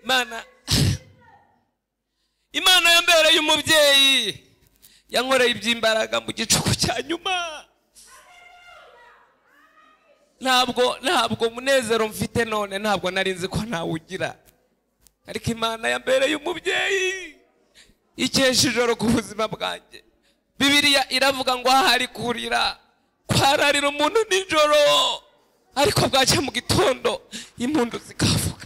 Imana Imana yambereye umubyeyi, yankoreye iby'imbaraga mu gicuku cya nyuma. Ntabwo umunezero mfite none ntabwo nari nzi ko nawugira, ariko Imana yambereye umubyeyi ikesha ijoro ku buzima bwanjye. Bibiliya iravuga ngo ahari kurira kwararira umuntu nijoro, ariko bwacya mu gitondo impundu zikavuga.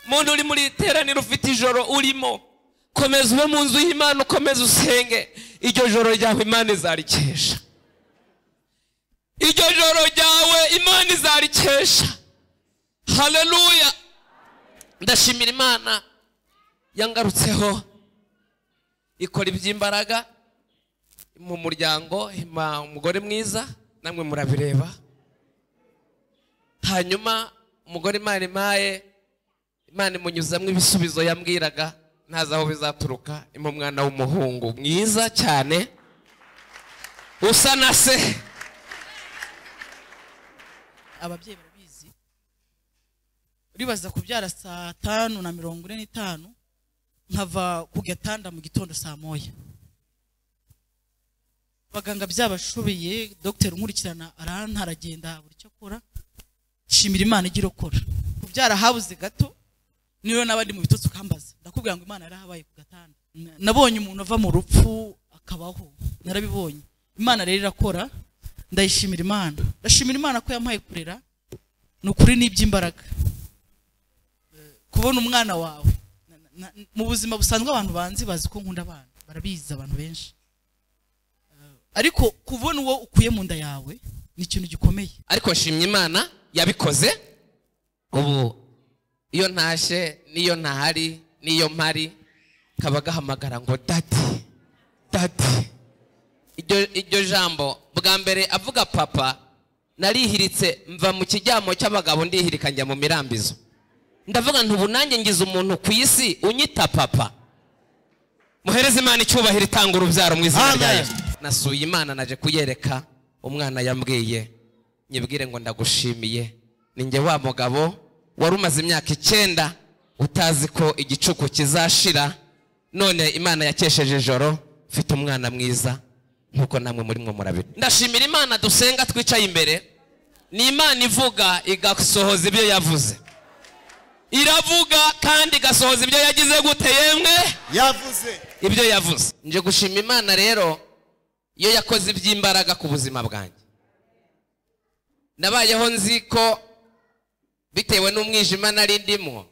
Muntu uri muri iteraniro ufite ijoro urimo, komeza ube mu nzu y'Imana, ukomeze usenge. Iryo joro ryawe Imana izarikesha, iryo joro ryawe Imana izarikesha. Haleluya. Ndashimira Imana yangarutseho ikora iby'imbaraga mu muryango, ima umugore mwiza, namwe murabireba. Hanyuma umugore Imana impaye, Imana imunyuzamo ibisubizo yambwiraga ntazi aho bizaturuka, impa umwana w'umuhungu mwiza cyane usa na se. Ababyeyi barabizi, uribaza kubyara saa 5:45 nkava ku gatanda mu gitondo saa 1. Abaganga byabashoboye, dogiteri unkurikirana arantaragenda buri cyo akora. Shimira Imana igira ukora. Kubyara habuze gato niyo nabandi mu bitotsi ukambaza, ndakubwira ngo Imana yarahabaye ku gatanda. Nabonye umuntu ava mu rupfu akabaho, narabibonye. Imana rero irakora, ndayishimira Imana. Ndashimira Imana ko yampaye kurera, ni ukuri n'iby'imbaraga. Kubona umwana wawe mu buzima busanzwe, abantu banzi bazi ko nkunda abana, barabizi abantu benshi, ariko kubona uwo ukuye mu nda yawe ni ikintu gikomeye. Ariko nshimye Imana yabikoze. Ubu iyo ntashe niyo ntahari niyo mpari kaba gahamagara ngo dadi dadi. Iryo jambo bwa mbere avuga papa, narihiritse mva mu kijyamo cy'abagabo ndihirika njya mu mirambizo. Ndavuga nti ubu nanjye ngize umuntu ku isi unyita papa. Muhereze Imana icyubahiro itanga urubyaro mu izina rya Yesu. Nasuye Imana naje kuyereka umwana yambwiye, nyibwire ngo ndagushimiye, ninjye wa mugabo wari umaze imyaka 9 utazi ko igicuku kizashira, none Imana yakesheje ijoro mfite umwana mwiza nkuko namwe muri mwe murabiri. Ndashimira Imana dusenga twicaye imbere, ni Imana ivuga igasohoza ibyo yavuze. Iravuga kandi igasohoza ibyo yagize gute yemwe yavuze, ibyo yavuze. Nje gushima Imana rero iyo yakoze iby'imbaraga ku buzima bwanjye. Nabayeho nzi ko bitewe n'umwijima nari ndimo,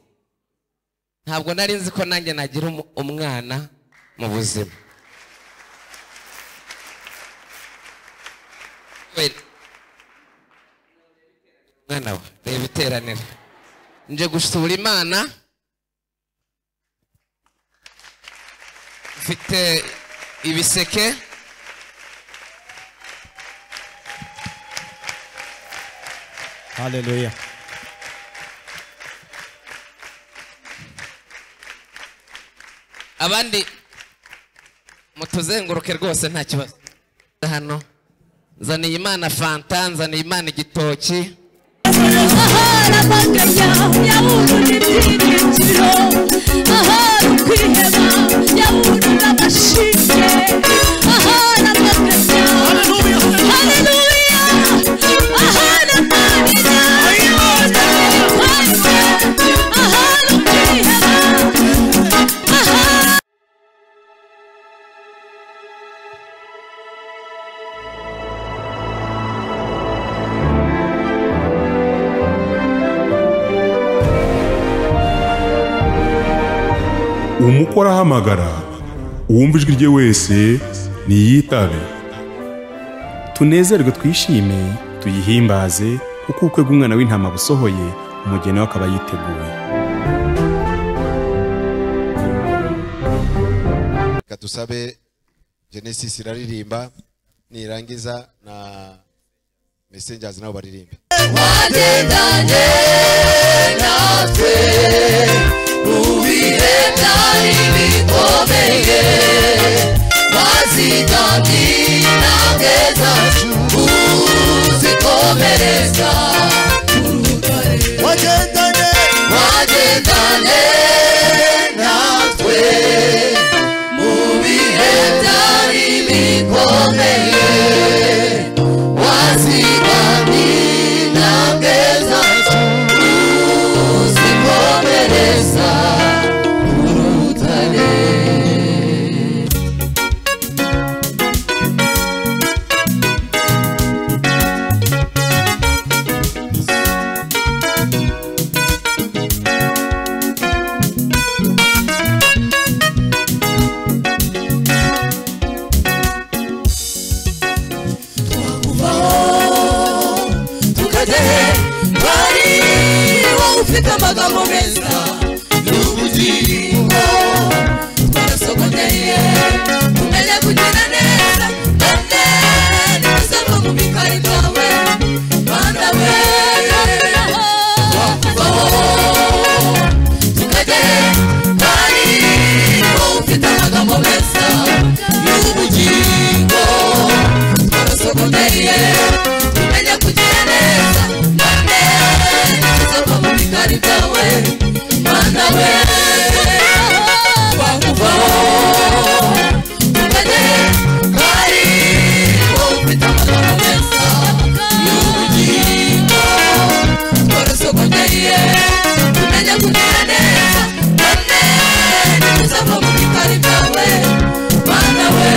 ntabwo nari nzi ko nanjye nagira umwana mu buzima. Mwana we reba iteraniro. Nje gusura Imana mfite ibiseke. Haleluya. Abandi mutuzenguruke rwose nta kibazo. Hano nzaniye Imana fanta, nzaniye Imana igitoki. Umukora ahamagara, uwumva ijwi rye wese niyitabe. Tunezerwe twishime tuyihimbaze, kuko ubukwe bw'umwana w'intama busohoye, umugeni we akaba yiteguye. Reka dusabe Genesis iraririmba, nirangiza na Messengers nabo baririmbe. Wagendanye natwe mu bihe byari bikomeye, wazigamye intambwe zacu uziko ufite amagambo meza y'ubugingo twarasogongeye tumenye kugira neza none ntituzava mu bikari byawe Mana we twakuvaho tukajya kandi wowe ufite amagambo meza y'ubugingo twarasogongeye tumenye kugira neza none ntituzava mu bikari byawe Mana we twakuvaho tukajya kandi wowe ufite amagambo meza y'ubugingo twarasogongeye tumenye kugira neza none ntituzava mu bikari byawe Mana we.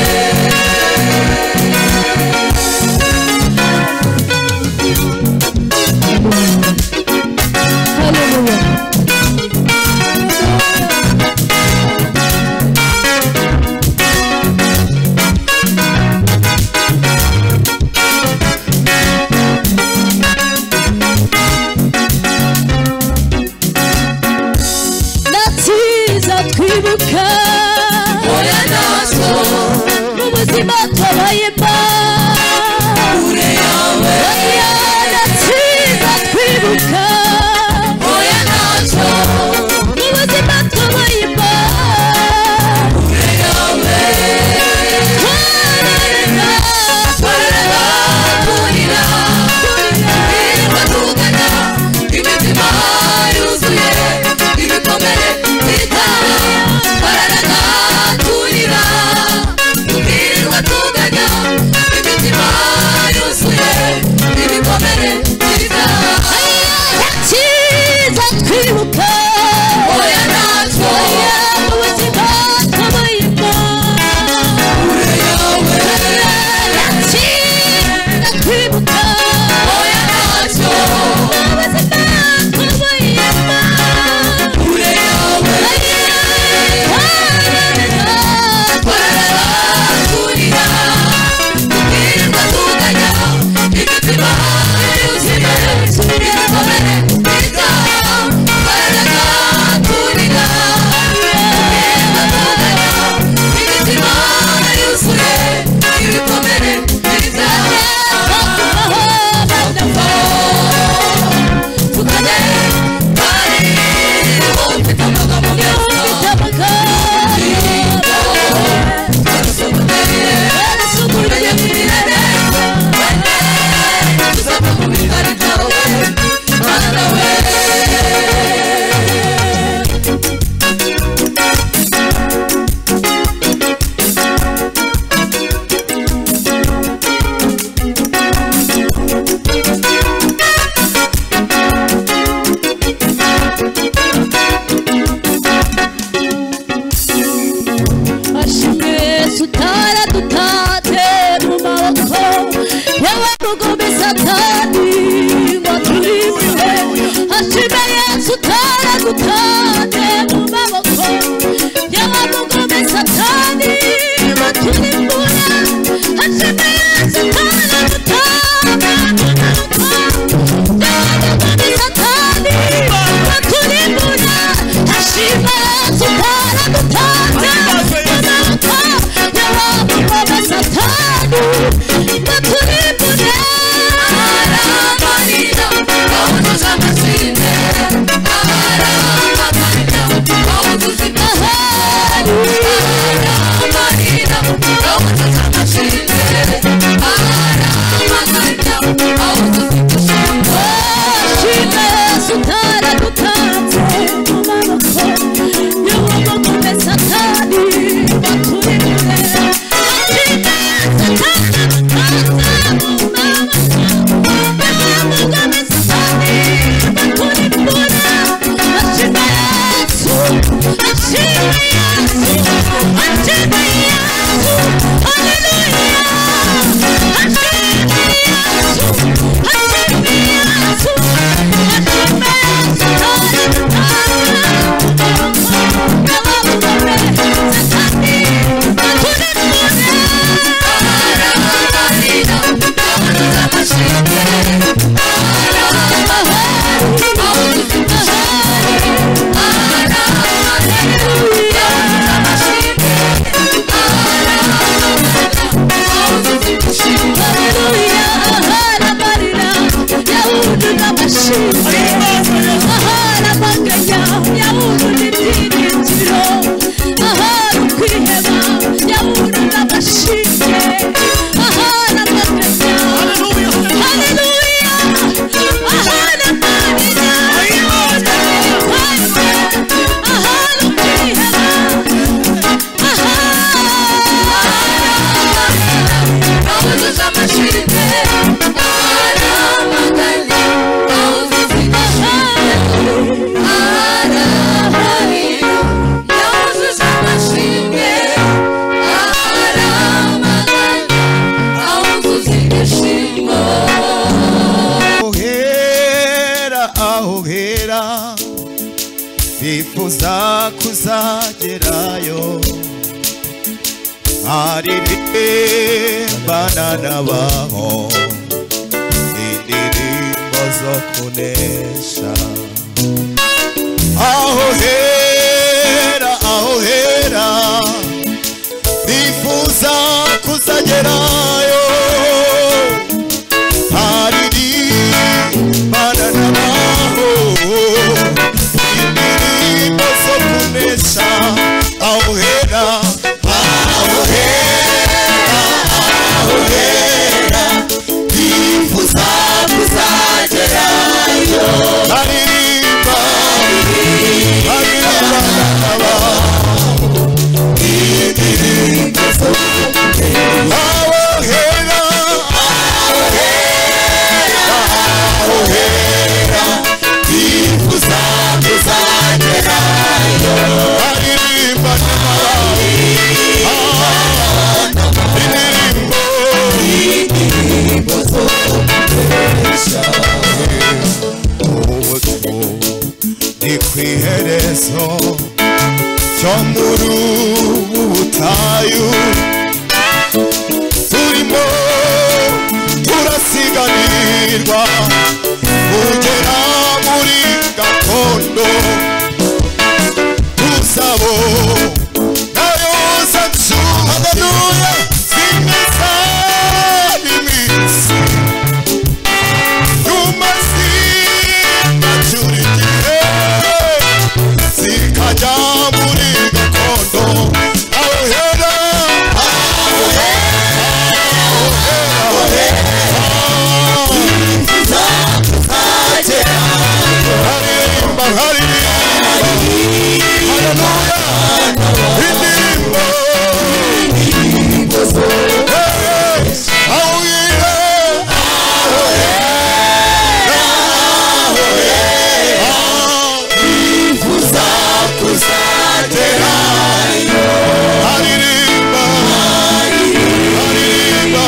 Natiza twibuka Oya ntacyo mu buzima twabayemo kure yawe Oya natiza twibuka Oya ntacyo mu buzima twabayemo kure yawe twararana twararana kurira twirirwa tugana imitima yuzuye ibikomere bitaha twararana turira tukirirwa tuganya imitima yuzuye ibikomere bitaha natiza twibuka Oya ntacyo Oya mu buzima twabayemo kure yawe natiza twibuka Oya ntacyo mu buzima twabayemo kure yawe twararana turira tukirirwa tuganya imitima yuzuye ibikomere bitaha twararana turira tukirirwa tuganya imitima yuzuye ibikomere bitaha tukajya kandi wowe ufite amagambo meza Ashimwe sutaradutate mu maboko y'abarugome satani ngo aturimbure. Ashimwe Yesu utaradutate mu maboko y'abarugome satani ngo aturimbure. Ashimwe Yesu utaradutate mu maboko y'abarugome satani ngo aturimbure. Ashimwe Yesu utaradutate Aramarira, gahunda z'amasinde. Nifuza kuzagerayo aririmbana n'abaho indirimbo zo kunesha. Aho hera, aho hera, nifuza kuzagerayo aririmbana n'abaho indirimbo zo kunesha. Aho hera, aho hera, aho hera, nifuza kuzagerayo aririmba, aririmba n'abaho indirimbo zo kunesha. Aho hera, aho hera, aho hera, nifuza kuzagerayo aririmba n'abaho indirimbo, indirimbo zo kunesha. Ubu ni ku iherezo cyo muri ubu butayu turimo turasiganirwa kugera muri gakondo tuzabo nayo zacu. Haleluya, zimeza iminsi nyuma zigacura igihe zikajya muri gakondo. Aho hera, aho hera, aho hera, nifuza kuzagerayo aririmba, aririmba, haleluya, indirimbo, indirimbo zo kunesha. Aho hera, aho hera, aho hera, nifuza kuzagerayo aririmba, aririmba,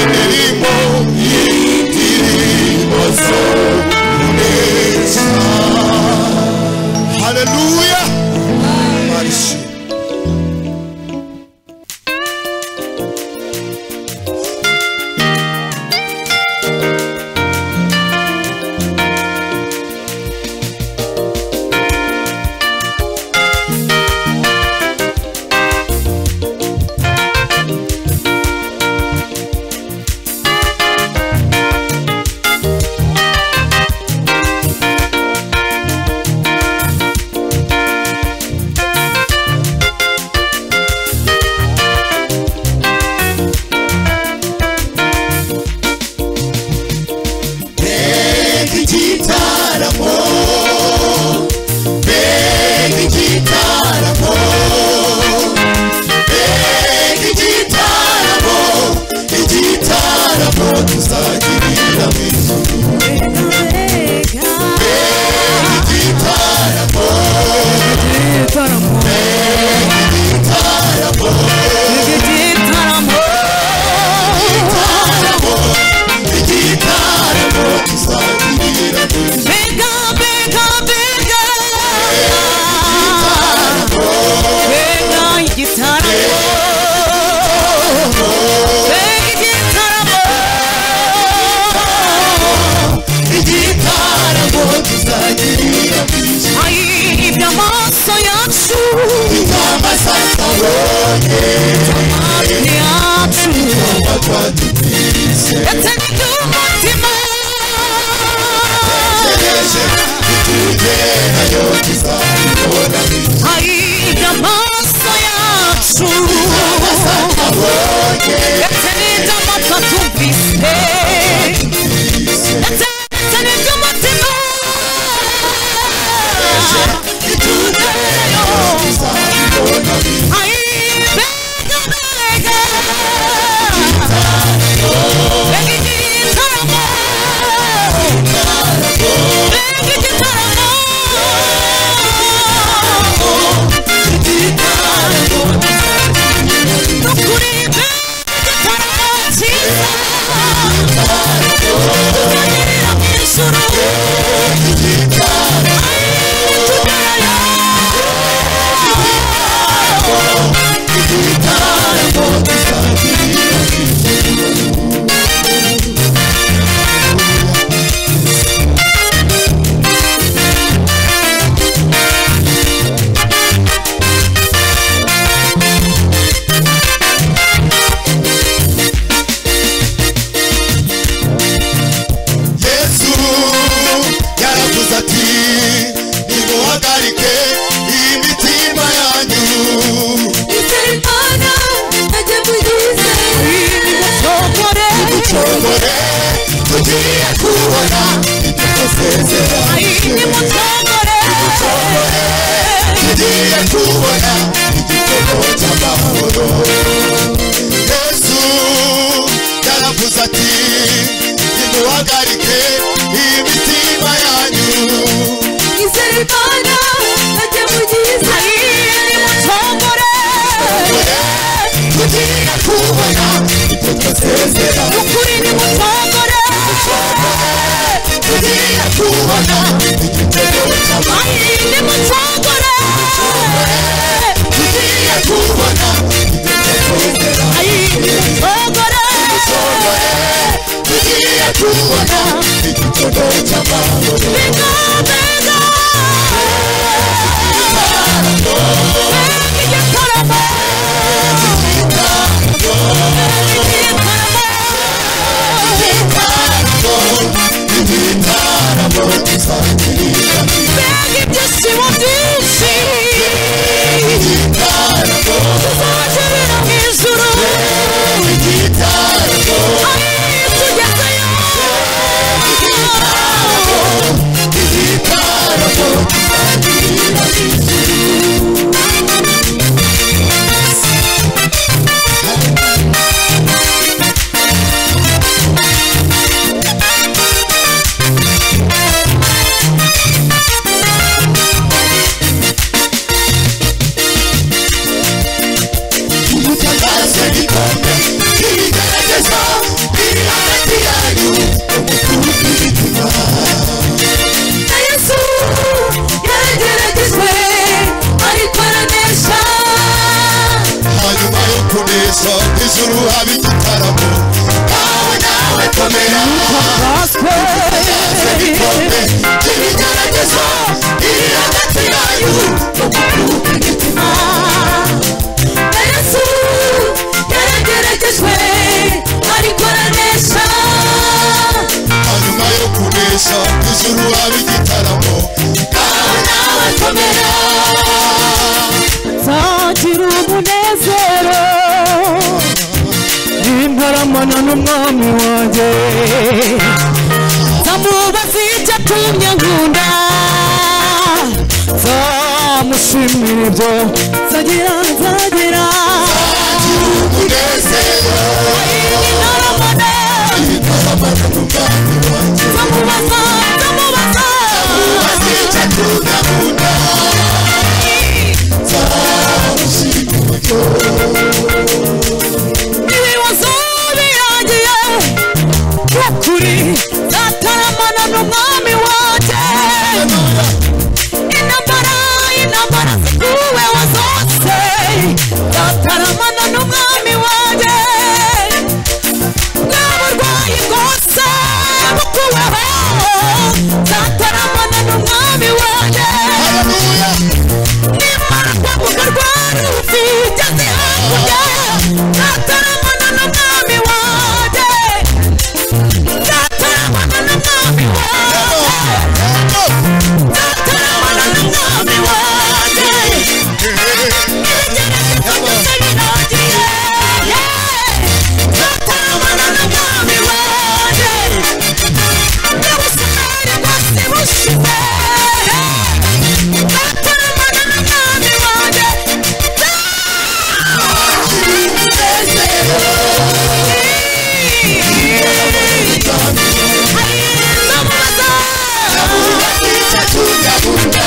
indirimbo, indirimbo zo kunesha. Haleluya, Marishi. Mbega igitaramo, mbega igitaramo, mbega igitaramo, igitaramo tuzagirira mu ijuru. Mbega igitaramo, mbega igitaramo, igitaramo, igitaramo tuzagirira mu ijuru. Mbega, mbega, mbega, mbega igitaramo, mbega igitaramo, igitaramo tuzagirira mu ijuru. Ai, iby'amaso yacu, Iby'amaso atabonye, amatwi yacu, amatwi ndetse n'iby'umutima ategereje nitugerayo tuzabibona mu ijuru. Ai, iby'amaso yacu, Iby'amaso atabonye, ndetse n'iby'amatwi atumvise, ndetse ndetse n'iby'umutima nitugerayo tuzabibona mu ijuru. Ai, mbega, mbega, mbega igitaramo, mbega igitaramo, nukuri mbega igitaramo cyiza tuzagirira mu ijuru. Tugiye kubona ibyo twasezeranyije. Nimutongore, tugiye kubona igitego cy'amahoro. Yesu yaravuze ati nimuhagarike imitima yanyu. Izere Imana najye mugize. Nimutongore, tugiye kubona ibyo twasezeranyije. Ukuri nimutongore, tugiye kubona igitego cy'amahoro. Nimutongore, tugiye kubona ibyo twasezeranyije. Nimutongore, tugiye kubona igitego cy'amahoro. Mbega mbega mbega igitaramo, Igitaramo tuzakirira. Mbega ibyishimo byinshi tuzagirira mu ijuru. Ai, tugezeyo. Umutangaze gikombe ibigeragezo biri hagati yanyu umukuru w'imitima. Na Yesu yarageragejwe ariko aranesha. Hanyuma yo kunesha ijuru haba igitaramo. Nawe nawe komera. Umutangaze gikombe ibigeragezo biri hagati yanyu umukuru w'imitima. Na Yesu yarageragejwe ariko aranesha. Hanyuma yo kunesha ijuru haba igitaramo. Nawe nawe komera. Nzagira umunezero nintaramana n'umwami wanjye. Nzamubaza icyo atumye nkunda, nzamushimira ibyo nzagira, nzagira Umunezero nintaramana, nintaramana n'umwami wanjye. Nzamubaza, nzamubaza Icyo atumye nkunda, nzamushimira ibyo. Ibibazo birangiye ukuri, nzataramana n'umwami wanjye. Intambara, intambara zikuweho zose, nzataramana n'umwami wanjye. Bwa burwayi bwose bukuweho, nzataramana n'umwami wanjye. Haleluya. Nimara kwambuka rwa ruzi ngeze hakurya, nzataramana n'umwami wanjye. Nzataramana n'umwami wanjye. Nzataramana n'umwami wanjye. Ibigeragezo byose birangiye. Nzataramana n'umwami wanjye. N'ubushomeri bwose bushize. Nzataramana n'umwami wanjye. Icyo atumye nkunda,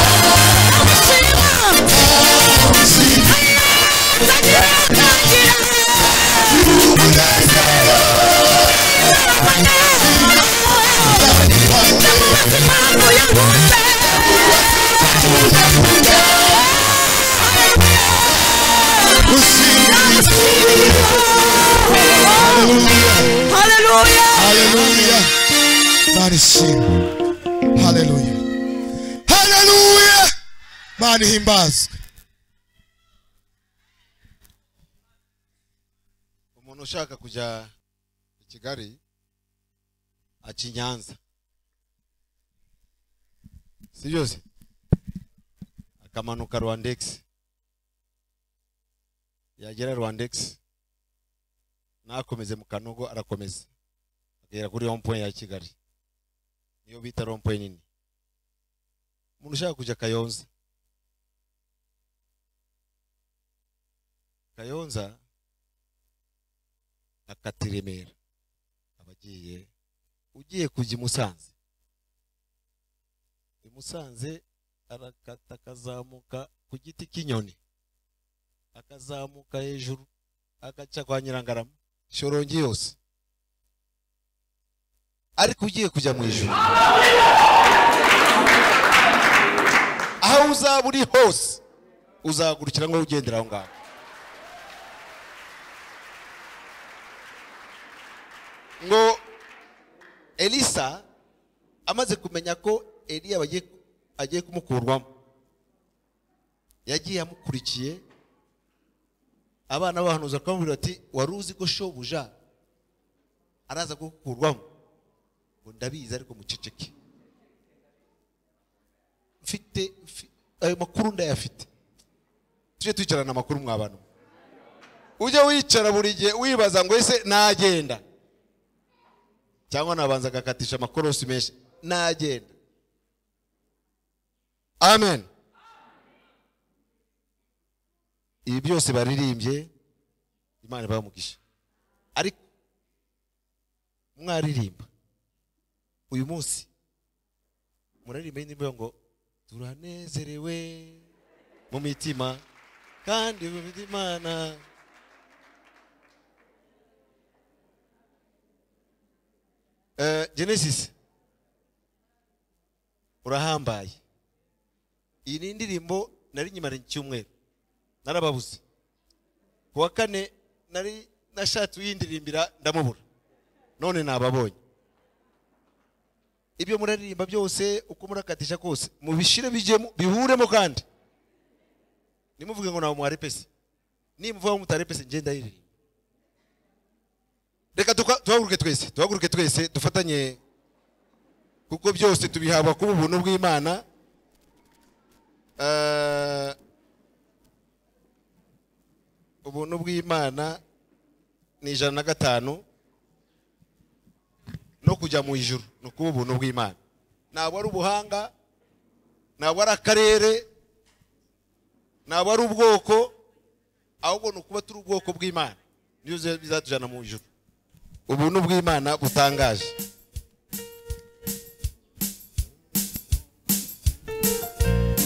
Haleluya. Haleluya. Imana ishimwe. Haleluya. Haleluya. Imana ihimbazwe. Umuntu ushaka kujya i Kigali aca i Nyanza, si byose, akamanuka Rwandex, yagera Rwandex nakomeze mu Kanogo, arakomeza Akagera kuri rond-point ya Kigali, niyo bita rond-point nini. Umuntu ushaka kujya Kayonza, Kayonza akata i Remera, abagiye ugiye kujya i Musanze, i Musanze arakata akazamuka ku giti cy'inyoni, akazamuka hejuru agaca kwa Nyirangarama, Shyorongi yose. Ariko ugiye kujya mu ijuru, aho uzaba uri hose uzagurukira ngo ugendera aho ngaho. Ngo Elisa amaze kumenya ko Eliya agiye kumukurwamo, yagiye amukurikiye. Abana bahanuza bakamubwira ati wari uzi ko shobuja araza gukurwamo? Ngo ndabizi, ariko muceceke, mfite ayo makuru ndayafite. Tujye twicarana amakuru mw'abantu. Ujye wicara buri gihe wibaza ngo ese nagenda cyangwa nabanza agakatisha amakorosi menshi, nagenda. Amen. Ibi byose baririmbye, Imana ibahe. Ariko mwaririmba uyu munsi, muraririmba indirimbo ngo turanezerewe mu mitima kandi mu Imana. Genesis urahambaye. Iyi ni indirimbo nari nyimara icyumweru, narababuze. Kuwa kane nari nashatse uyindirimbira ndamubura, none nababonye. Ibyo muraririmba byose uko murakatisha kose mubishire bijemo bihuremo, kandi nimuvuge ngo nawe mwarepese, nimuvuga ngo mutarepese nje ndayiririmba. Reka tuhaguruke twese, tuhaguruke twese dufatanye, kuko byose tubihabwa kuba ubuntu bw'Imana. Ubuntu bw'Imana ni 105, no kujya mu ijuru no kuba ubuntu bw'Imana. Ntabwo ari ubuhanga, ntabwo ari akarere, ntabwo ari ubwoko, ahubwo ni ukuba turi ubwoko bw'Imana, niyo bizatujyana mu ijuru. Ubuntu bw'Imana butangaje.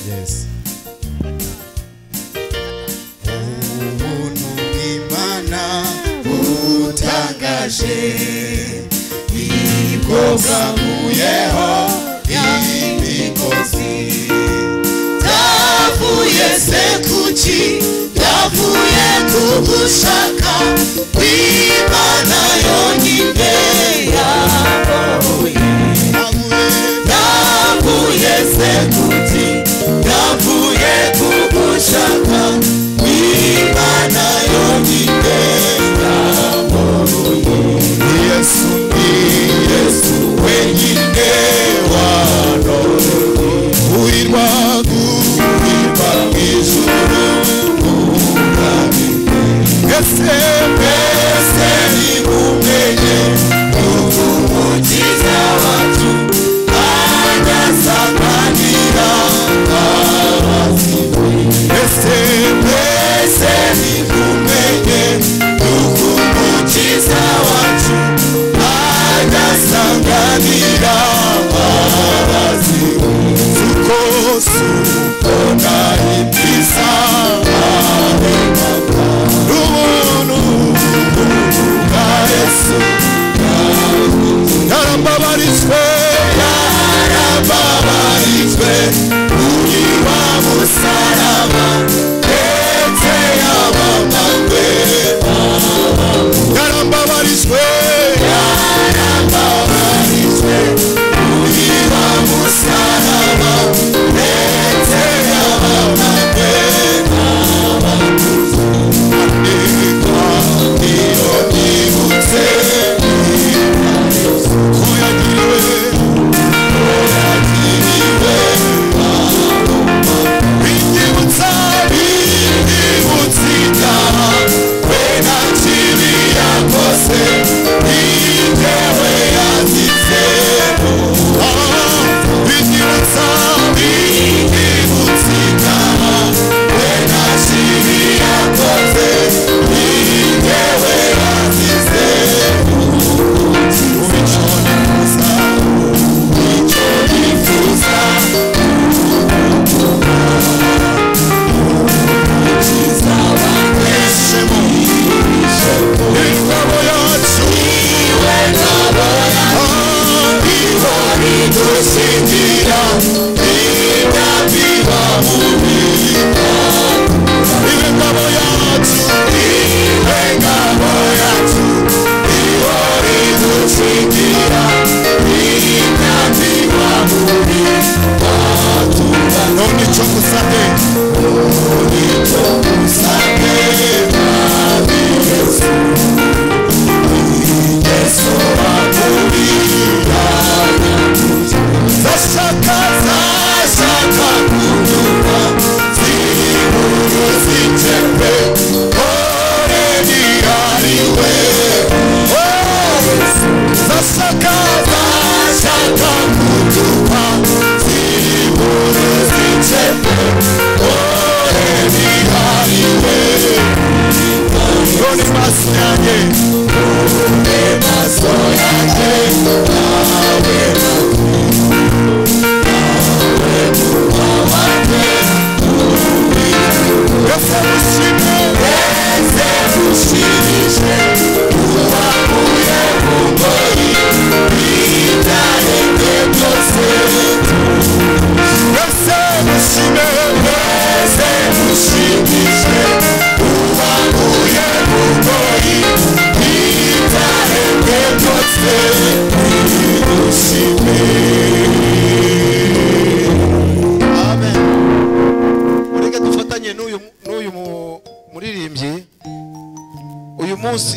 Yes. Ubuntu bw'Imana butangaje, nibwo bwankuyeho imigozi. Ndavuye se kuki, ndavuye ku gushaka kw'Imana yonyine yabohoye. Ndavuye se kuki, ndavuye ku gushaka kw'Imana yonyine yabohoye. Yesu ni Yesu wenyine wanoroye, guhirwa guhirwa mu ijuru n'ubwami. Mbese mbese nimumenye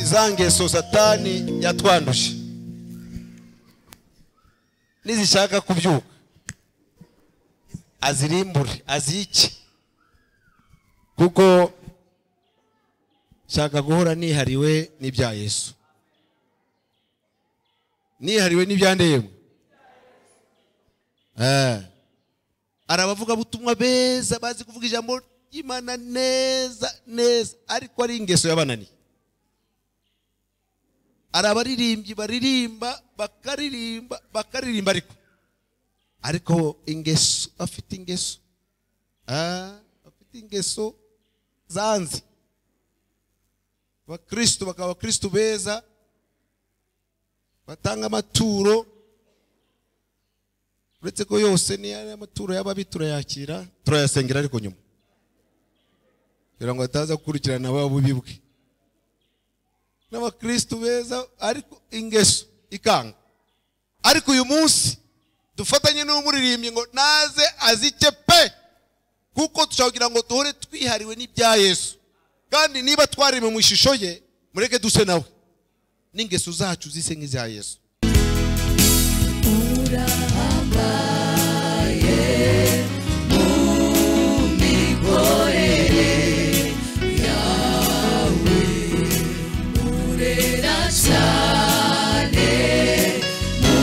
Zangeso satani yatwanduje nizishaka kubyuka azirimbure azice, kuko shaka guhora nihariwe n'ibya Yesu, nihariwe n'ibyandemwe. Arabavuga butumwa beza bazi kuvuga ijambo ry'Imana neza neza, ariko ari ingeso yabananiye. Arabaririmbyi baririmba bakaririmba bakaririmba, ariko ingeso afite ingeso, afite ingeso zanze. Abakristo bakaba abakristo beza batanga amaturo, uretse ko yose ni amaturo y'ababi turayakira turayasengera, ariko nyuma kugira ngo ataza gukurikirana bubi bwe. N'abakristo beza ariko ingeso ikanga. Ariko uyu munsi dufatanye n'umuririmbyi ngo naze azice pe, kuko tushagira ngo duhore twihariwe n'ibya Yesu, kandi niba twarime mu ishusho ye mureke duse nawe n'ingeso zacu zise nk'iza Yesu. Urahambaye mu mikorere yawe, urera cyane mu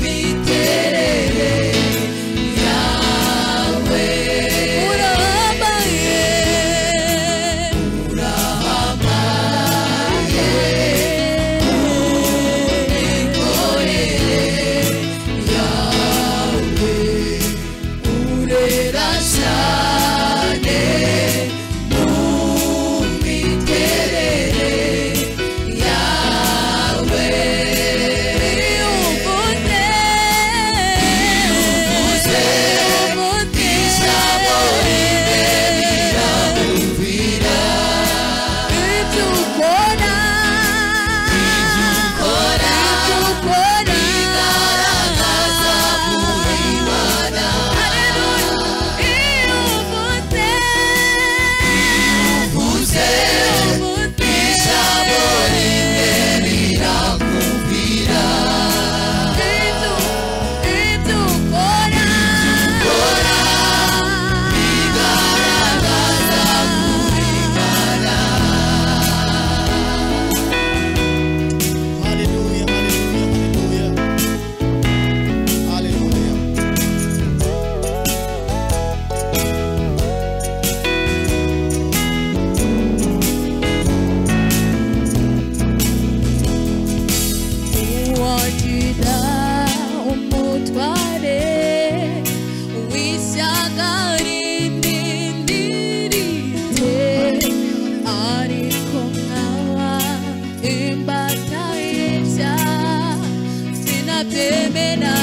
miterere yawe, urahambaye, urahambaye mu mikorere yawe, urera cyane mu miterere yawe. Uvuze, uvuze ijambo rimwe riramvira, ibyo ukora, ibyo ukora, ibyo ukora bigaragaza kuri Imana. Iyo uvuze, uvuze ijambo rimwe riramvira, ibyo ukora, ukora bigaragaza kuri Imana. Hallelujah, hallelujah, hallelujah. Hallelujah. Uwagira umutware w'ishyanga rindindiritse, ariko nkaba imbata y'ibyaha sinabyemera.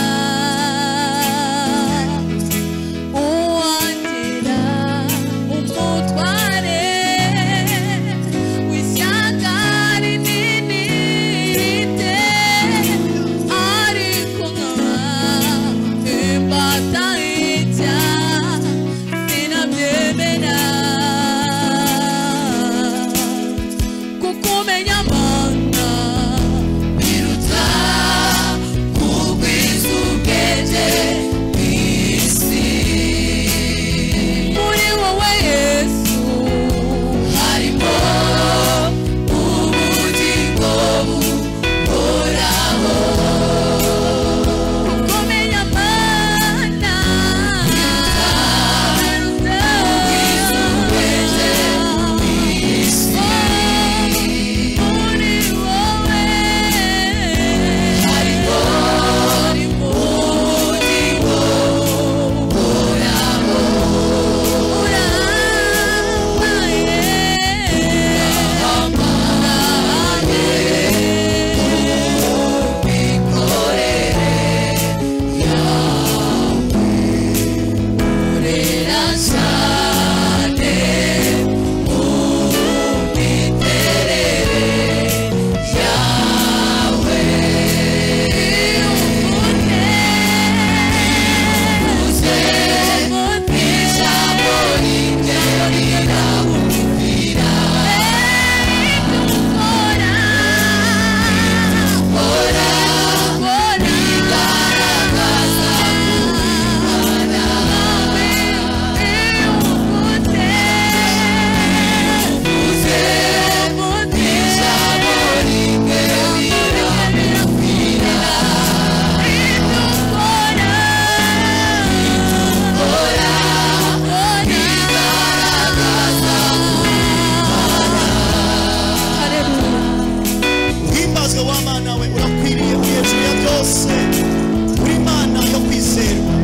byose uri Imana yo kwizerwa.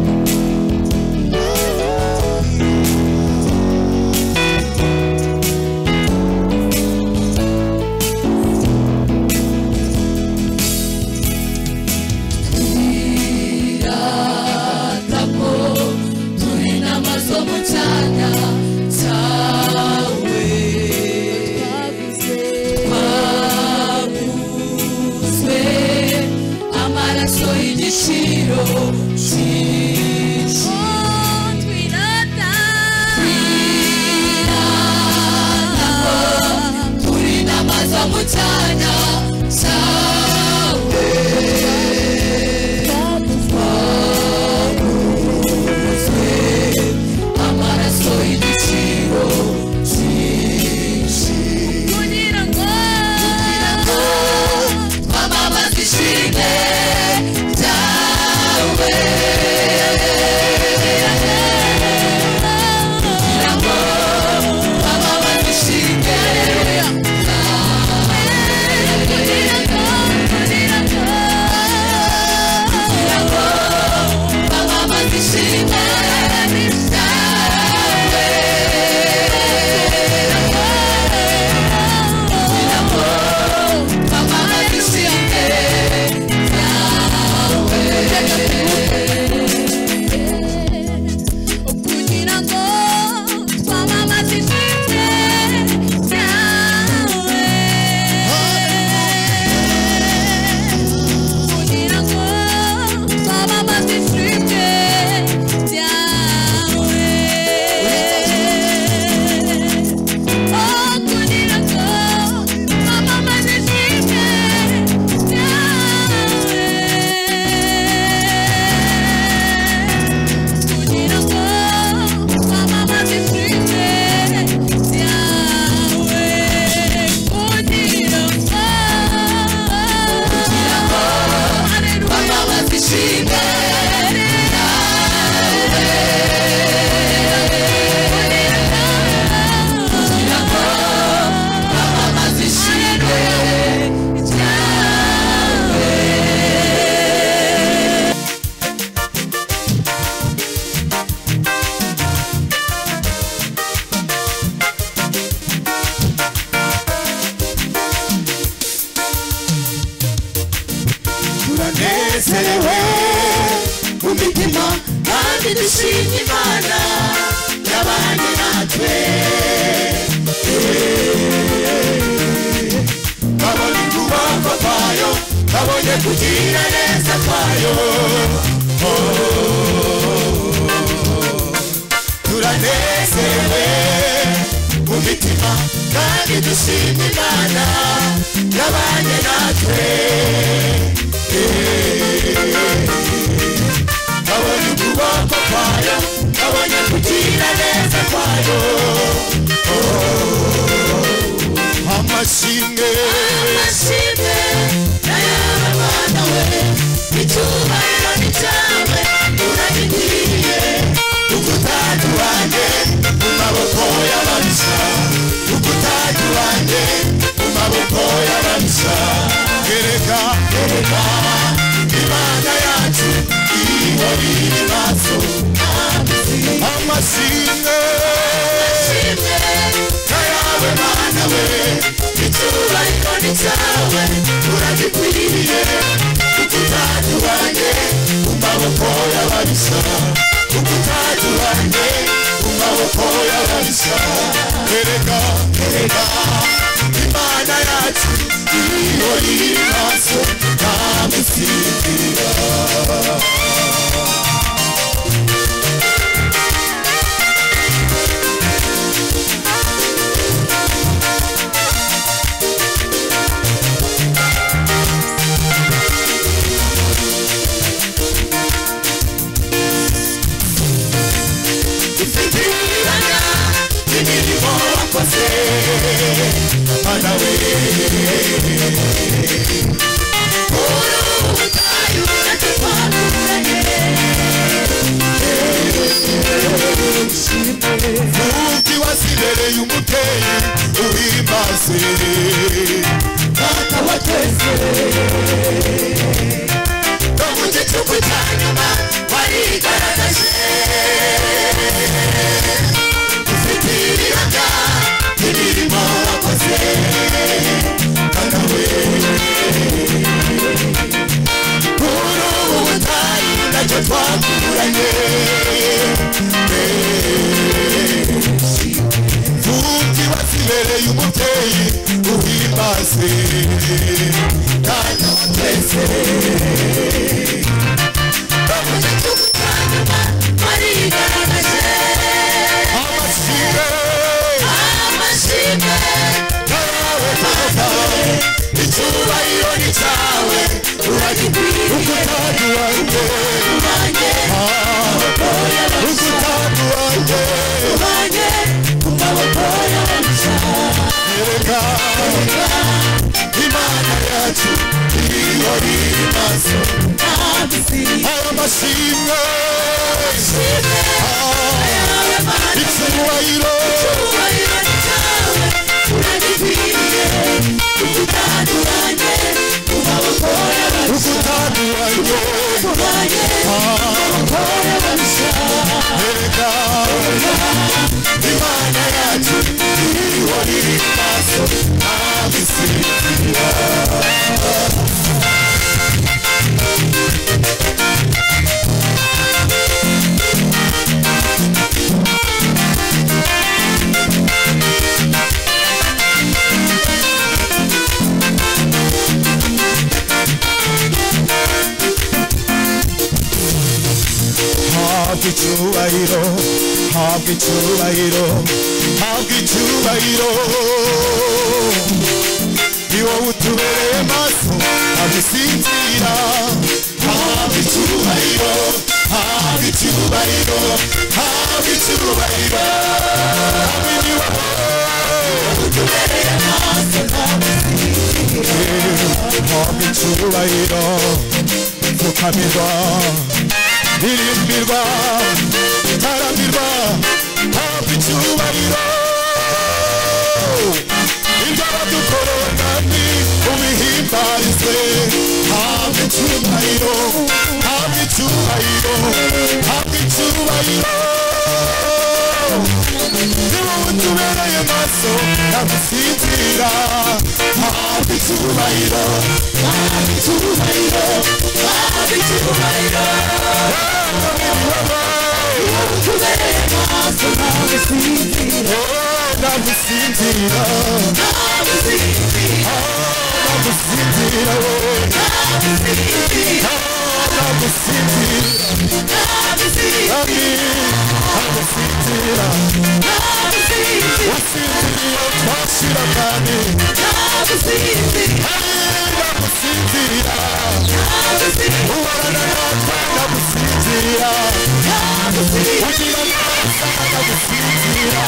Twirata ko turi n'amaso mu cyanya cyawe, twaguzwe amaraso y'igiciro cyinshi. Twirata ko turi n'amaso mu cyanya cyawe, amaraso y'igiciro cyinshi, kugira ngo twamamaze ishimwe ryawe, kugira ngo twamamaze ishimwe ryawe, kugira ngo twamamaze ishimwe ryawe, kugira ngo twamamaze ishimwe ryawe, kugira ngo twamamaze ishimwe ryawe, kugira ngo twamamaze ishimwe ryawe, oh, kugira ngo twamamaze ishimwe ryawe, kugira ngo twamamaze ishimwe ryawe, kugira ngo twamamaze ishimwe ryawe, kugira ngo twamamaze ishimwe ryawe. Turanezerewe mu mitima kandi dushimye Imana yabanye natwe. Kabonye ukuboko kwayo, kabonye kugira neza kwayo. Turanezerewe mu mitima kandi dushimye Imana yabanye natwe. Kabonye ukuboko kwayo, kabonye kugira neza kwayo. Amashimwe, Amashimwe n'ayawe Mana we, icyubahiro ni cyawe uragikwiriye, kuko utatuvanze mu maboko y'ababisha, kuko utatuvanze mu maboko y'ababisha. Ereka, ereka Imana yacu ihora iri maso. Amashimwe, amashimwe n'ayawe Mana we, icyubahiro ni cyawe uragikwiriye, kuko utatubanye mu maboko y'ababisha, kuko utatubanye mu maboko y'ababisha. Ereka, ereka Imana yacu ihora iri maso ntamusinzira. Dufite ibihamya by'imirimo wakoze, Mana we. Uri ubutayu natwe twakuranye, Mufti wasibereye umubyeyi uhimbaze Data wa twese. Wagiriye mfubyi wasibereye umubyeyi uhimbaze Data wa twese. Amashimwe yawe Papa, icyubahiro ni cyawe uragikwiriye. Ukutadu wanjye ukutadu wanjye erega Imana yacu ihora iri maso. Aya mashimwe icyubahiro ukutadu wanjye erega Imana yacu ihora iri maso ntabisinzira. Habwa icyubahiro, habwa icyubahiro, habwa icyubahiro. Ni wowe utubereye maso, ntabwo usinzira. Habwa icyubahiro, habwa icyubahiro, habwa icyubahiro. Ni wowe utubereye maso, ntabwo usinzira. Habwa icyubahiro, pfukamirwa, ririmbirwa, taramirwa, habwa icyubahiro. Ibyo badukorera ni ubihimbarizwe. Habwa icyubahiro, habwa icyubahiro, habwa icyubahiro. Ni wowe utubereye maso, ntabwo usinzira. Habwa icyubahiro, habwa icyubahiro, habwa icyubahiro. Ntabwo usinzira, ntabwo usinzira, ntabwo usinzira, ntabwo usinzira. Wasinziriye twashira kandi ntabwo usinzira, uhorana natwe ntabwo usinzira, ugira neza ntabwo usinzira,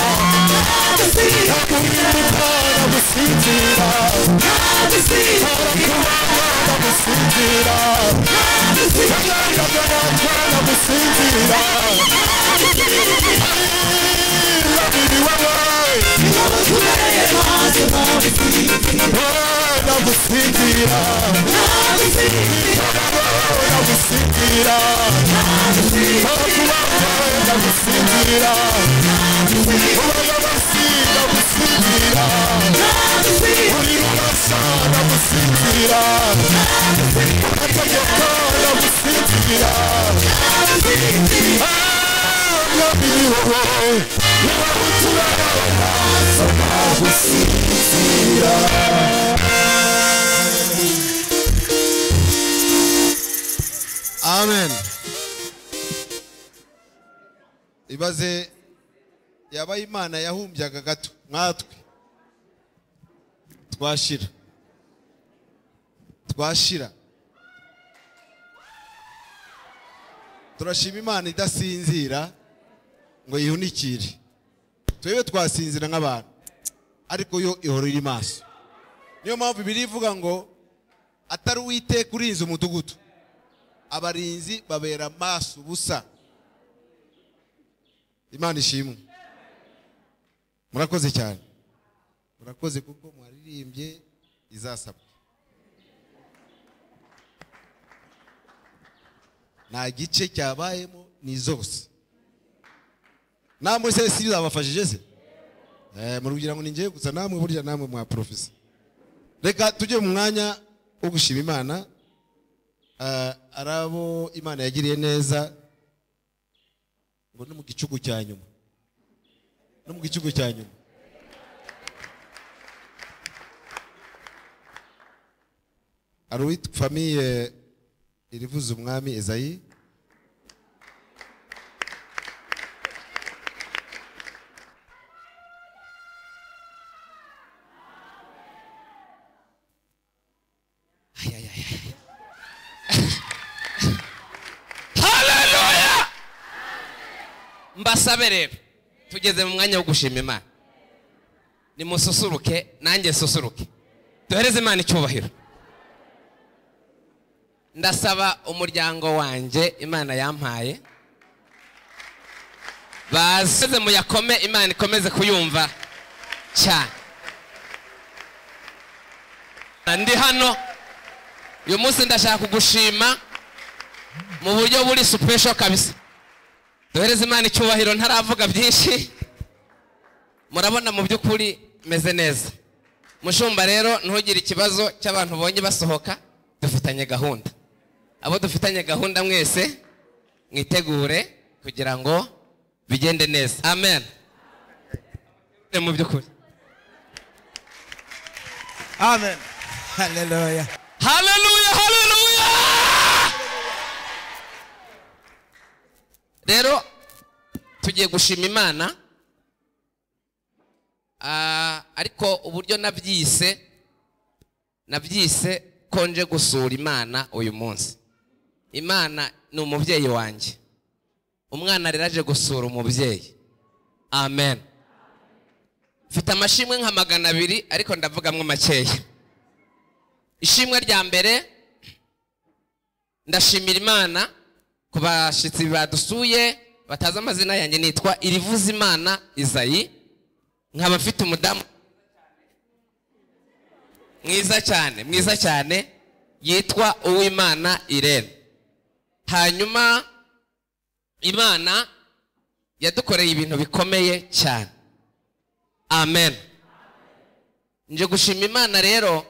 ntabwo uhinduka ntabwo usinzira, ntabwo ntabwo usinzira, ntabwo natwe ntabwo usinzira. Ntabwo usinzira, ntabwo usinzira, ntabwo usinzira, ntabwo usinzira, uri rubasha ntabwo usinzira, urategeka ntabwo usinzira. Mwami ni wowe, ni wowe utubereye maso, ntabwo usinzira. Amen. Ibaze yabaye Imana yahumbyaga gato nkatwe twashira, twashira. Turashima Imana idasinzira ngo yihunikire. Twebwe twasinzira nk'abantu, ariko yo ihora iri maso. Niyo mpamvu Bibiliya ivuga ngo atari Uwiteka urinze umudugudu, abarinzi babera maso ubusa. Imana ishimwe. Murakoze cyane, murakoze kuko mwaririmbye izasabwa. Nta gice cyabayemo ni zose. Namwe se si zabafashije se? Murugira ngo ningiye gusa namwe burya namwe mwa professor. Reka tujye mu mwanya wo gushima Imana. Arabo Imana yagiriye neza Ngo no mu gicuku cya nyuma. No mu gicuku cya nyuma. Ari famille irivuza umwami Ezayi. Haleluya! Mbasabe rero tugeze mu mwanya wo gushima Imana. Nimususuruke nanjye susuruke. Duhereze Imana icyubahiro. Ndasaba umuryango wanjye Imana yampaye baze muyakome, Imana ikomeze kuyumva cyane. Ndi hano uyu munsi ndashaka kugushima mu buryo buri special kabisa. Duhereze Imana icyubahiro, ntaravuga byinshi. Murabona mu by'ukuri meze neza. Mushumba rero ntugire ikibazo cy'abantu bonye basohoka, dufitanye gahunda. Abo dufitanye gahunda mwese mwitegure kugira ngo bigende neza. Amen. Mu by'ukuri. Amen. Hallelujah. Hallelujah, hallelujah. Rero tugiye gushima Imana. Ariko uburyo nabyise konje gusura Imana uyu munsi. Imana ni umubyeyi wanjye. Umwana rero aje gusura umubyeyi. Amen. Mfite amashimwe nka 200 ariko ndavugamwe makeya. Ishimwe rya mbere, ndashimira Imana ku bashitsi badusuye batazi amazina yanjye. Nitwa Irivuza Imana Izayi, nkaba mfite umudamu mwiza cyane, mwiza cyane yitwa Uwimana Irene. Hanyuma Imana yadukoreye ibintu bikomeye cyane. Amen. Nje gushima Imana rero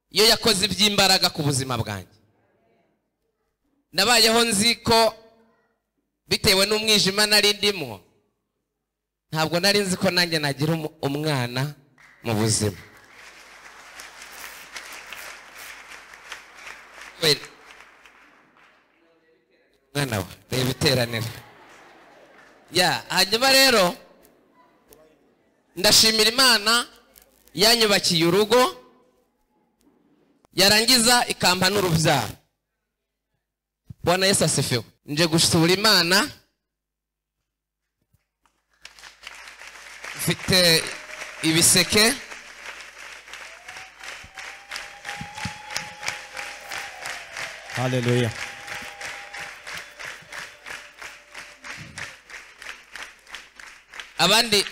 iyo yakoze iby'imbaraga ku buzima bwanjye. Nabayeho nzi ko bitewe n'umwijima nari ndimo, ntabwo nari nzi ko nanjye nagira umwana mu buzima. Mwana we, reba iteraniro. Ya, hanyuma rero ndashimira Imana yanyubakiye urugo, yarangiza ikampa n'urubyaro. Bwana Yesu asifiwe. Nje gusura Imana mfite ibiseke. Hallelujah. Abandi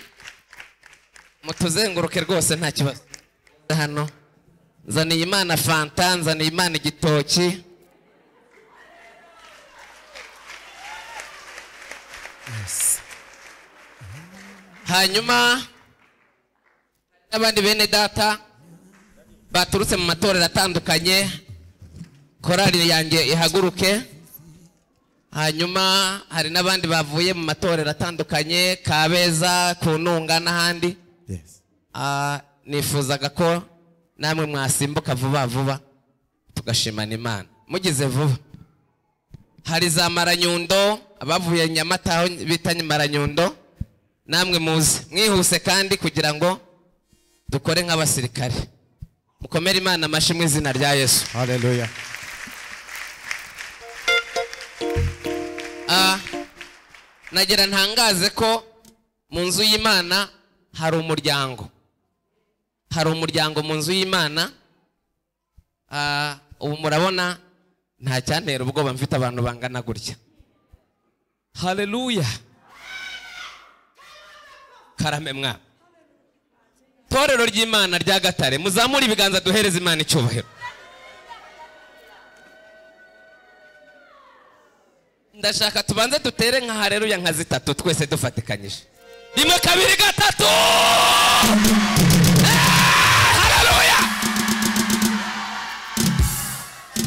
mutuzenguruke rwose nta kibazo. Hano nzaniye Imana fanta, nzaniye Imana igitoki. Yes. Hanyuma n'abandi bene data baturutse mu matorero atandukanye, korali yanjye ihaguruke. Hanyuma hari n'abandi bavuye mu matorero atandukanye, Kabeza, Kununga n'ahandi. Yes. Nifuzaga ko namwe mwasimbuka vuba vuba tugashimana Imana. Mugize vuba. Hari za Maranyundo, abavuye Nyamata aho bita Maranyundo, namwe muze mwihuse kandi kugira ngo dukore nk'abasirikare. Mukomere Imana amashyi mu izina rya Yesu. Hallelujah. Nagira ntangaze ko mu nzu y'Imana hari umuryango. Hari umuryango mu nzu y'Imana. Ubu murabona nta cyantera ubwoba mfite abantu bangana gutya. Haleluya. Karame mwa. Torero ry'Imana rya Gatare, muzamure ibiganza duhereze Imana icyubahiro. Ndashaka tubanze dutere nka haleluya nka zitatu twese dufatikanyije. 1 2 3. Haleluya. 3.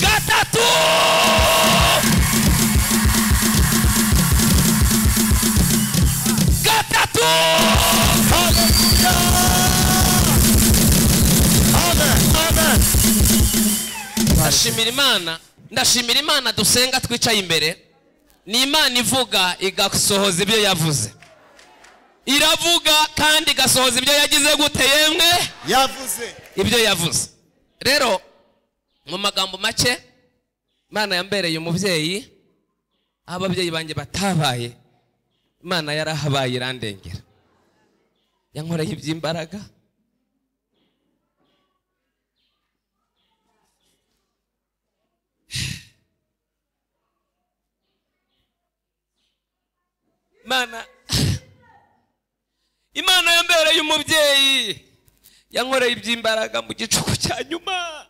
Ndashimira Imana, ndashimira Imana dusenga twicaye imbere. Ni Imana ivuga igasohoza ibyo yavuze. Iravuga kandi igasohoza ibyo yagize gute yemwe? Yavuze. Ibyo yavuze. Rero mu magambo make, Imana yambereye umubyeyi, ababyeyi banjye batabaye, Imana yarahabaye irandengera. Yankoreye iby'imbaraga. Imana yambereye umubyeyi, yankoreye iby'imbaraga mu gicuku cya nyuma.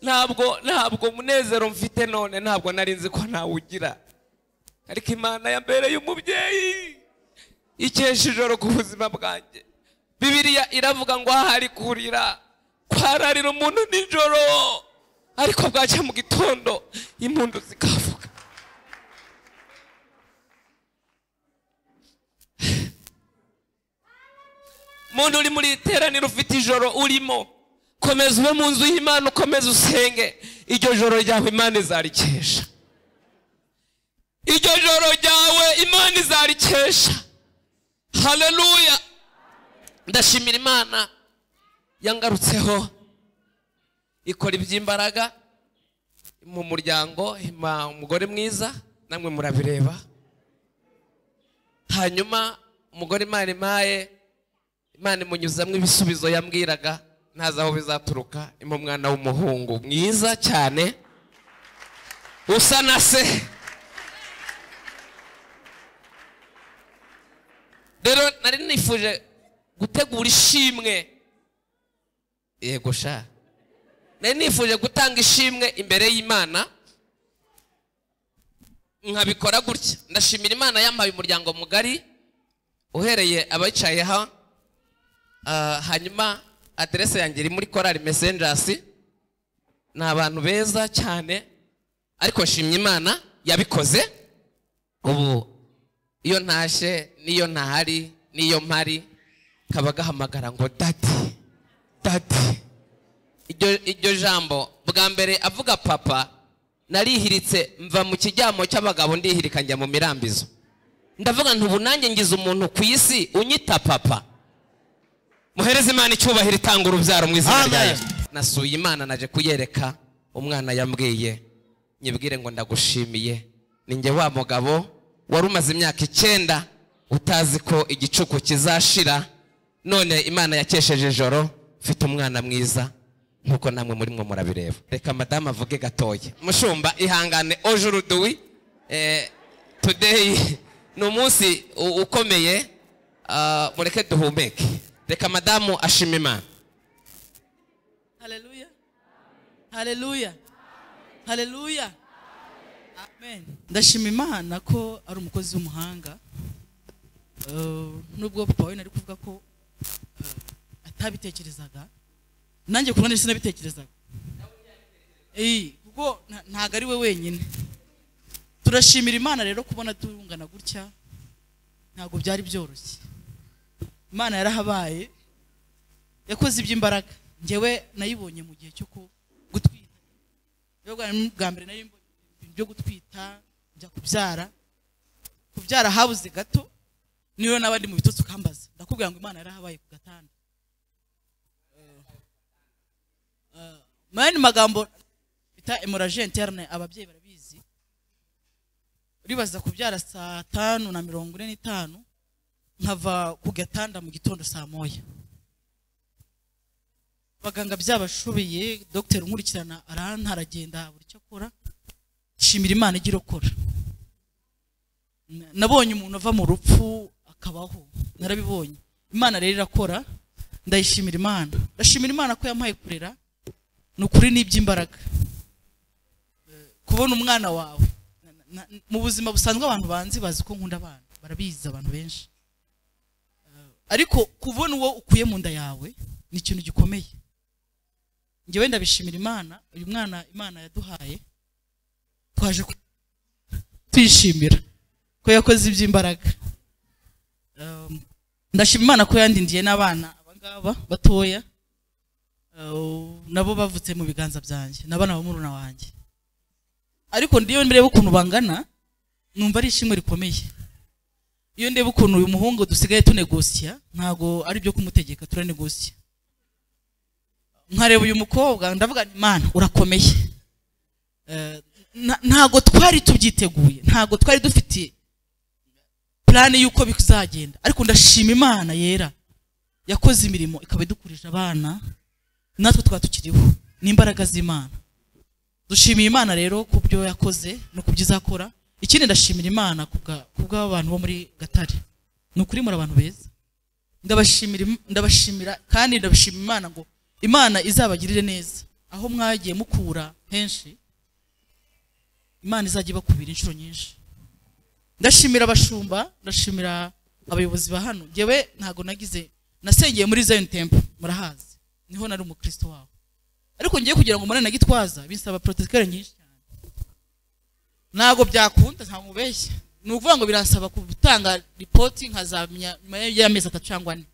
Ntabwo umunezero mfite none ntabwo nari nzi ko nawugira, ariko Imana yambereye umubyeyi ikesha ijoro ku buzima bwanjye. Bibiliya iravuga ngo ahari kurira kwararira umuntu nijoro, ariko bwacya mu gitondo impundu zikavuga. Muntu uri muri iteraniro ufite ijoro urimo, komeza ube mu nzu y'Imana, ukomeze usenge. Iryo joro ryawe Imana izarikesha. Iryo joro ryawe Imana izarikesha. Haleluya. Ndashimira Imana yangarutseho ikora iby'imbaraga mu muryango, ima umugore mwiza, namwe murabireba. Hanyuma umugore Imana impaye, Imana imunyuzamo ibisubizo yambwiraga ntazi aho bizaturuka, impa umwana w'umuhungu mwiza cyane usa na se. Rero nari nifuje gutegura ishimwe. Yego sha, nari nifuje gutanga ishimwe imbere y'Imana, nkabikora gutya. Ndashimira Imana yampaye umuryango mugari uhereye abicaye ha. Hanyuma adresse yanjye iri muri Korali Messengers. Ni abantu beza cyane, ariko nshimye Imana yabikoze. Ubu iyo ntashe n'iyo ntahari n'iyo mpari, kaba gahamagara ngo daddy, daddy. Iryo jambo bwa mbere avuga papa, narihiritse mva mu kijyamo cy'abagabo ndihirika njya mu mirambizo. Ndavuga nti ubu nanjye ngize umuntu ku isi unyita papa. Muhereze Imana icyubahiro itanga urubyaro mu izina rya Yesu. Nasuye Imana naje kuyereka umwana yambwiye, nyibwire ngo ndagushimiye. Ninjye wa mugabo wari umaze imyaka 9 utazi ko igicuku kizashira, none Imana yakesheje ijoro mfite umwana mwiza nkuko namwe muri mwe murabireba. Reka madame avuge gatoya. Mushumba ihangane, aujourd'hui today ni umunsi ukomeye, mureke duhumeke. Reka madamu ashima Imana. Haleluya. Haleluya. Haleluya. Amen. Ndashima Imana ko ari umukozi w'umuhanga. Nubwo papa we nari kuvuga ko atabitekerezaga, nanjye kubona sinabitekerezaga. Kuko ntago ari we wenyine. Turashimira Imana rero kubona turungana gutya, ntago byari byoroshye. Imana yarahabaye, yakoze iby'imbaraga. Njyewe nayibonye mu gihe cyo gutwita. Bwa mbere nari mbonye ibyo gutwita, njya kubyara. Kubyara habuze gato, niyo n'abandi mu bitotsi ukambaza. Ndakubwira ngo Imana yarahabaye ku gatanda. Mani magambo bita hemorrhagie interne, ababyeyi barabizi. Uribaza kubyara saa 5:45 nkava ku gatanda mu gitondo saa 1. Abaganga byabashubiye, docteur unkurikirana arantaragenda buri cyo akora. Shimira Imana igira okora. Nabonye umuntu ava mu rupfu akabaho, narabibonye. Imana rero irakora, ndayishimira Imana. Ndashimira Imana ko yampaye kurera, nukuri n'iby'imbaraga. Kubona umwana wawe mu buzima busanzwe, abantu banzi bazi ko nkunda abana, barabizi abantu benshi. Ariko kubona uwo ukuye mu nda yawe ni ikintu gikomeye. Njyewe ndabishimira Imana, uyu mwana Imana yaduhaye twaje tuyishimira ko yakoze iby'imbaraga. Ndashima Imana ko yandindiye n'abana abangaba batoya. Nabo bavutse mu biganza byanjye n'abana ba muruna wanjye, ariko ndiyo ndeba ukuntu bangana numva ari ishimwe rikomeye. Iyo ndeba ukuntu uyu muhungu dusigaye tunegosiya, ntago ari byo kumutegeka, turanegosiya. Nkareba uyu mukobwa ndavuga nti Mana urakomeye. Ntago twari tubyiteguye, ntago twari dufite plan y'uko bizagenda, ariko ndashima Imana yera yakoze imirimo ikaba idukurije abana natwe twaba tukiriho n'imbaraga z'Imana. Dushimiye Imana rero ku byo yakoze no ku byo izakora. Ikindi ndashimira Imana kubw'abantu bo muri Gatare. Ni ukuri muri abantu beza, ndabashimira kandi ndabashima Imana ngo Imana izabagirire neza aho mwagiye mukura henshi, Imana izajya ibakubira inshuro nyinshi. Ndashimira abashumba, ndashimira abayobozi ba hano. Ngewe ntago nagize, nasengeye muri Zion Temple murahazi, niho nari umukristo wabo, ariko ngiye kugira ngo mbone na Gitwaza binsaba protocole nyinshi cyane, ntago byakunda, ntago mubeshya. Ni ukuvuga ngo birasaba gutanga report nkazamenya nyuma y'amezi 3 cyangwa 4,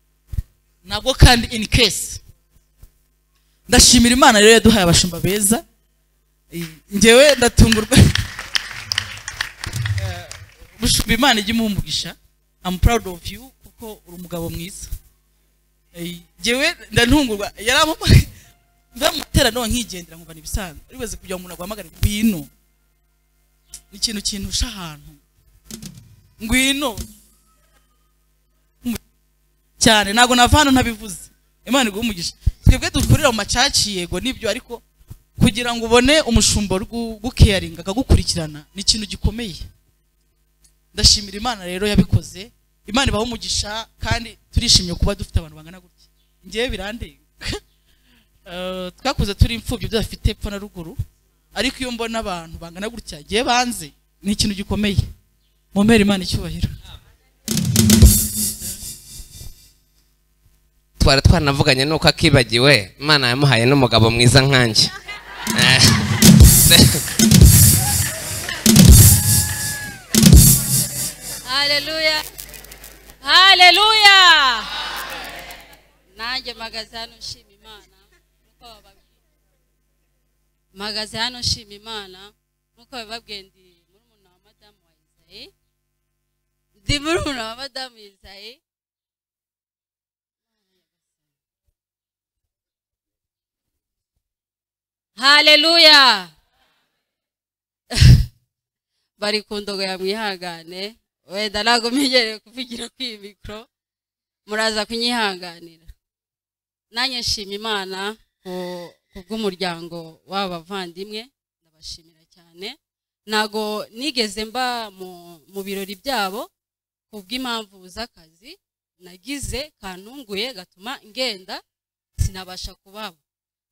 nabwo kandi in case. Ndashimira Imana rero yaduhaye abashumba beza. Ngewe ndatungurwa bushumba, Imana ijye imuha umugisha. I'm proud of you kuko uri umugabo mwiza. Ngewe ndatungurwa, yarampamagaye ndamutera no nkigendera nkumva nibisanzwe, ariweze kugira umuntu aguhamagare ngwino, ni ikintu kintusha ahantu ngwino cyane, ntago nava hano ntabivuze. Imana iguhe umugisha. Twebwe dukurira mu macaci yego nibyo, ariko kugira ngo ubone umushumba gukeyaringa akagukurikirana ni ikintu gikomeye. Ndashimira Imana rero yabikoze, Imana ibahe umugisha kandi turishimye kuba dufite abantu bangana gutya. Ngewe birandenga. Twakuze turi imfubyi tudafite epfo na ruguru, ariko iyo mbona abantu bangana gutya ngewe banze ni ikintu gikomeye. Mumpere Imana icyubahiro. Twari twanavuganye nuko akibagiwe, Imana yamuhaye n'umugabo mwiza nkanjye. Haleluya, haleluya. Nanjye mpagaze hano nshima Imana nkuko bababwiye, mpagaze hano nshima Imana nkuko bababwiye. Ndi murumuna wa madamu wa Isayi, ndi murumuna wa madamu Isayi. Haleluya. Bari kundogoya mwihangane, wenda ntago menyereye kuvugira kuri iyi mikoro, muraza kunyihanganira. Nanjye nshima Imana ku bw'umuryango w'aba bavandimwe, ndabashimira cyane. Ntago nigeze mba mu birori byabo ku bw'impamvu z'akazi nagize kantunguye gatuma ngenda sinabasha kubabo.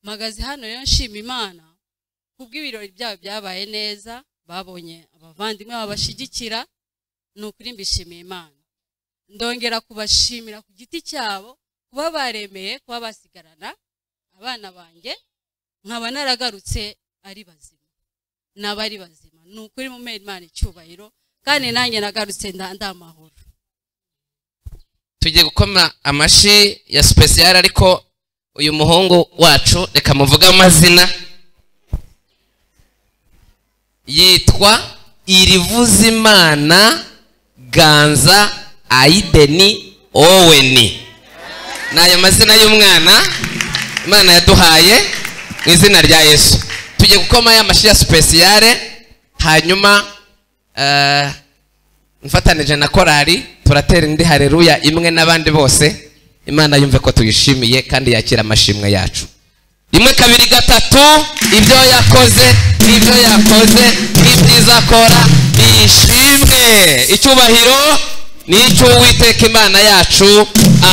Mpagaze hano rero nshima Imana kubw'ibirori byabo byabaye neza, babonye abavandimwe babashigikira, ni ukuri mbishimiye Imana. Ndongera kubashimira ku giti cyabo kuba baremeye kuba basigarana abana banjye, nkaba naragarutse ari bazima n'abari bazima. Ni ukuri mumpere Imana icyubahiro, kandi nanjye nagarutse ndamahoro. Tugiye gukoma amashi ya special, ariko uyu muhungu wacu reka muvuge amazina. Yitwa Irivuzimana Ganza Aideni Oweni. Nayo mazina y'umwana Imana yaduhaye mu izina rya Yesu. Tugiye gukoma ya mashi ya special, hanyuma mfatanije na korali turatera indi haleluya imwe n'abandi bose. Imana yumve ko tuyishimiye kandi yakira amashimwe yacu. 1 2 3, ibyo yakoze, ibyo yakoze, ibyiza akora ishimwe, icyubahiro ni icy'Uwiteka Imana yacu.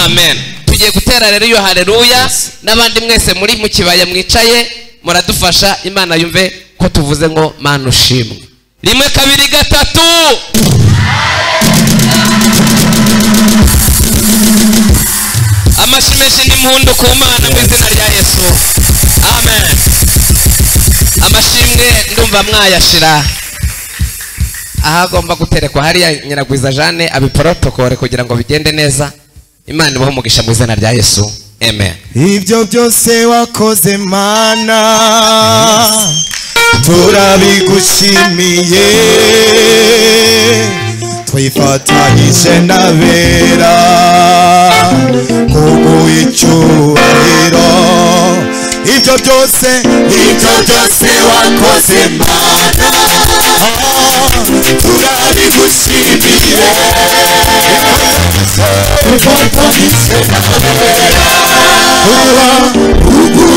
Amen. Tugiye gutera rero iyo haleluya, n'abandi mwese muri mu kibaya mwicaye muradufasha, Imana yumve ko tuvuze ngo Mana ushimwe. 1 2 3. Amashimeshe n'impundu ku Mana mu izina rya Yesu. Amen. Amashimwe ndumva mwayashira aha agomba guterekwa hariya Nyiragwiza Jeanne abiprotokole kugira ngo bigende neza. Imana ibahe umugisha mu izina rya Yesu. Amen. Ibyo byose wakoze Mana, turabigushimiye, twifatanyije n'abera kuguha icyubahiro. Ibyo byose, ibyo byose wakoze Mana, turabigushimiye, twifatanyije n'abera kuguha